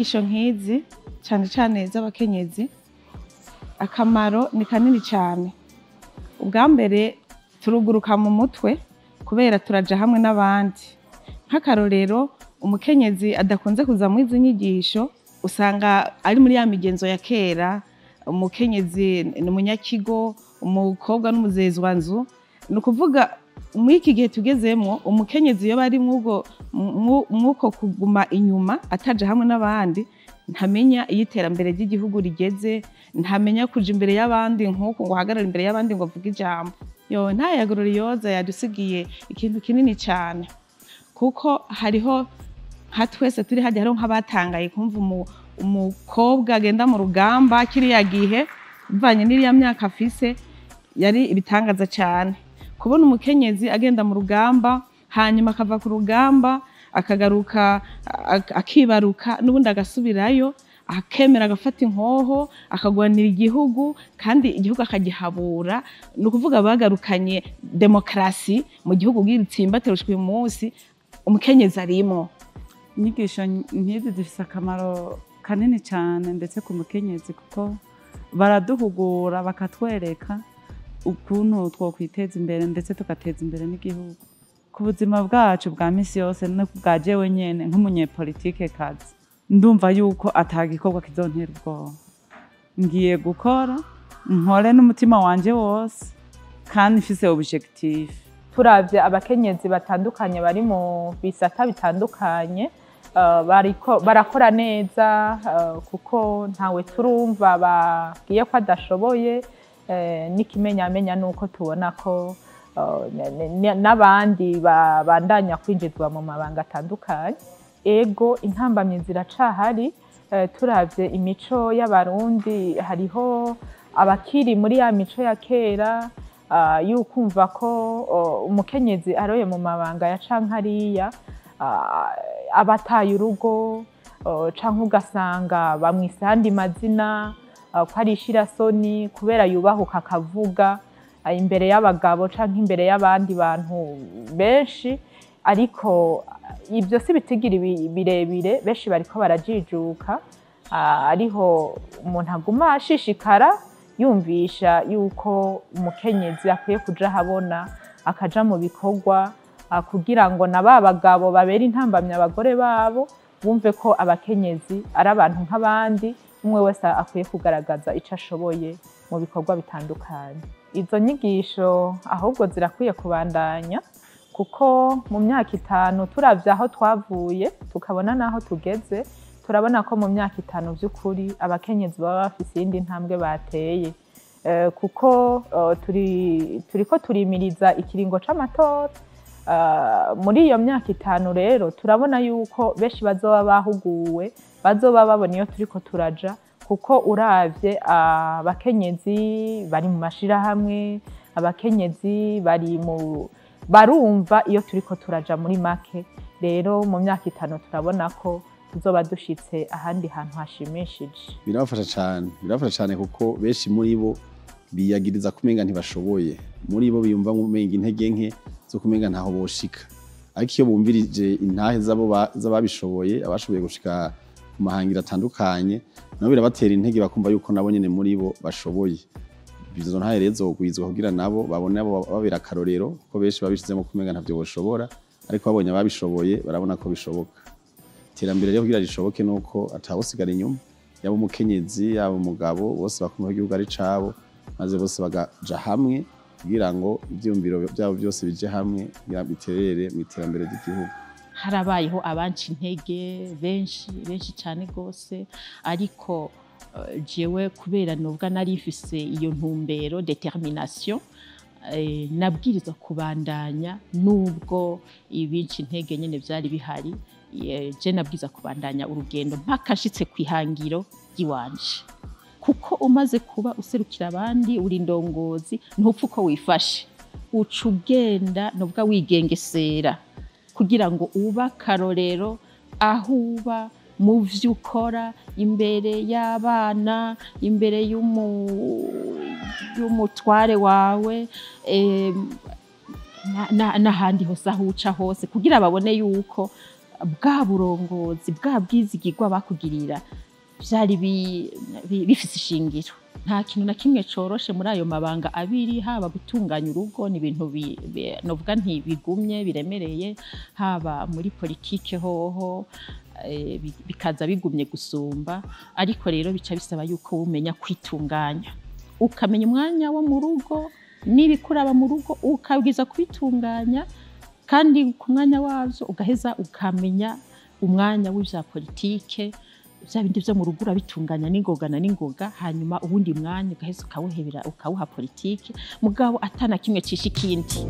Inyigisho nk'izi, cyane cyane z'abakenyezi, akamaro ni kanini cyane. Ubwa mbere, turuguruka mu mutwe kubera turaja hamwe n'abandi. Nk'akarorero, umukenyezi adakunze kuza muri izi nyigisho usanga ari muri ya migenzo ya kera: umukenyezi ni umunyakigo, umukobwa n'umuzezwanzu. Ni ukuvuga muri iki gihe tugezemo, umukenyezi iyo bari mw'uko kuguma inyuma, ataja hamwe n'abandi, ntamenya iyo iterambere ry'igihugu rigeze, ntamenya kuja imbere y'abandi nk'uko ngo uhagarare imbere y'abandi ngo avuge ijambo. Yo nta ya Gloriose yadusigiye ikintu kinini cyane, kuko hariho nka twese turi hajya, hariho nk'abatangaye kumva umukobwa agenda mu rugamba kiriya gihe. Bivanye n'iriya myaka afise, yari ibitangaza cyane kubona umukenyezi agenda mu rugamba, hanyuma akava ku rugamba akagaruka, akibaruka, n'ubundi agasubirayo, akemera agafata inkoho, akagwanira igihugu, kandi igihugu akagihabura. Ni ukuvuga bagarukanye demokarasi mu gihugu bw'itsimbatiro uyu munsi umukenyezi arimwo. Inyigisho nk'izi zifite akamaro kanini cyane, ndetse ku mukenyezi, kuko baraduhugura, bakatwereka ukuntu twokwiteza imbere, ndetse tugateza imbere n'igihugu. Ku buzima bwacu bwa misi yose no bwa jewe nyene nk'umunyepolitike kazi, ndumva yuko atagikorwa kizontera ubwoba. Ngiye gukora, nkore n'umutima wanje wose kandi mfise objectif. Turavye abakenyezi batandukanye bari mu bisata bitandukanye, bariko barakora neza, kuko ntawe turumva babwiye ko adashoboye. N'ikimenyamenya nuko tubona ko n'abandi babandanya kwinjizwa mu mabanga atandukanye. Ego, intambamyi ziracahari. Turavye imico y'Abarundi, hariho abakiri muri ya mico ya kera, y'ukumva ko umukenyezi aroye mu mabanga ya canke hariya aba ataye urugo, canke ugasanga bamwise ayandi mazina, ko ari ishirasoni kubera yubahuka akavuga imbere y'abagabo canke imbere y'abandi bantu benshi. Ariko ibyo si bitigira birebire, benshi bariko barajijuka. Ariho umuntu aguma ashishikara yumvisha yuko umukenyezi akwiye kuja ahabona, akaja mu bikorwa, kugira ngo na ba bagabo babere intambamyi abagore babo bumve ko abakenyezi ari abantu nk'abandi, umwe wese akwiye kugaragaza ico ashoboye mu bikorwa bitandukanye. Izo nyigisho ahubwo zirakwiye kubandanya, kuko mu myaka 5, turavye aho twavuye tukabona n'aho tugeze, turabona ko mu myaka 5 vy'ukuri abakenyezi baba bafise iyindi ntambwe bateye. Kuko turiko turimiriza ikiringo c'amatora. Muri iyo myaka 5 rero turabona yuko benshi bazoba bahuguwe, bazoba babona iyo turiko turaja, kuko uravye abakenyezi bari mu mashirahamwe, abakenyezi bari mu barumva iyo turiko turaja. Muri make rero, mu myaka 5 turabona ko tuzoba dushitse ahandi hantu hashimishije. Birabafasha cyane, birabafasha cyane, kuko benshi muri bo biyagiriza kumenga ntibashoboye, muri bo biyumva kumenga intege nke zo kumenga ntaho boshika. Ariko iyo bumvirije intahe z'abo z'ababishoboye, abashoboye gushika ku mahangira atandukanye, nabo birabatera intege, bakumva yuko nabo nyene muri bo bashoboye. Izo ntahe rero zogwizwa kugira nabo babone abo babera akarorero, kuko benshi babishizemo kumenga ntavyo boshobora, ariko babonye ababishoboye barabona ko bishoboka. Iterambere rero kugira rishoboke nuko atawusigara inyuma, yaba umukenyezi, yaba umugabo, bose bakumva ko igihugu ari cabo, maze bose bagaja hamwe kugira ngo ivyiyumviro byabo byose bije hamwe kugira biterere mu iterambere ry'igihugu. Harabayeho abanca intege benshi, benshi cyane rwose, ariko jewe kubera nubwo nari mfise iyo ntumbero, détermination, nabwirizwa kubandanya nubwo ibinca intege nyene vyari bihari. Je nabwirizwa kubandanya urugendo mpaka nshitse kw'ihangiro ry'iwanje, kuko umaze kuba userukira abandi, uri indongozi, ntupfa uko wifashe, uca ugenda nubwo wigengesera kugira ngo ube akarorero aho uba, mu vyo ukora, imbere y'abana, imbere y'umutware wawe, n'ahandi hose aho uca hose, kugira babone yuko Bwa burongozi, bwa bwizigirwa bakugirira vyari bifise ishingiro. Nta kintu na kimwe coroshe muri ayo mabanga abiri, haba gutunganya urugo, ni ibintu novuga nti bigumye, biremereye, haba muri politike hoho bikaza bigumye gusumba. Ariko rero bica bisaba yuko umenya kwitunganya, ukamenya umwanya wo mu rugo n'ibikuraba mu rugo, ukabwiza kwitunganya kandi ku mwanya wavyo, ugaheza ukamenya umwanya w'ivya politike. Vya bindi vyo mu rugo urabitunganya n'ingoga na n'ingoga, hanyuma uwundi mwanya ugaheza ukawuhebera, ukawuha politike, mugabo atana kimwe cisha ikindi.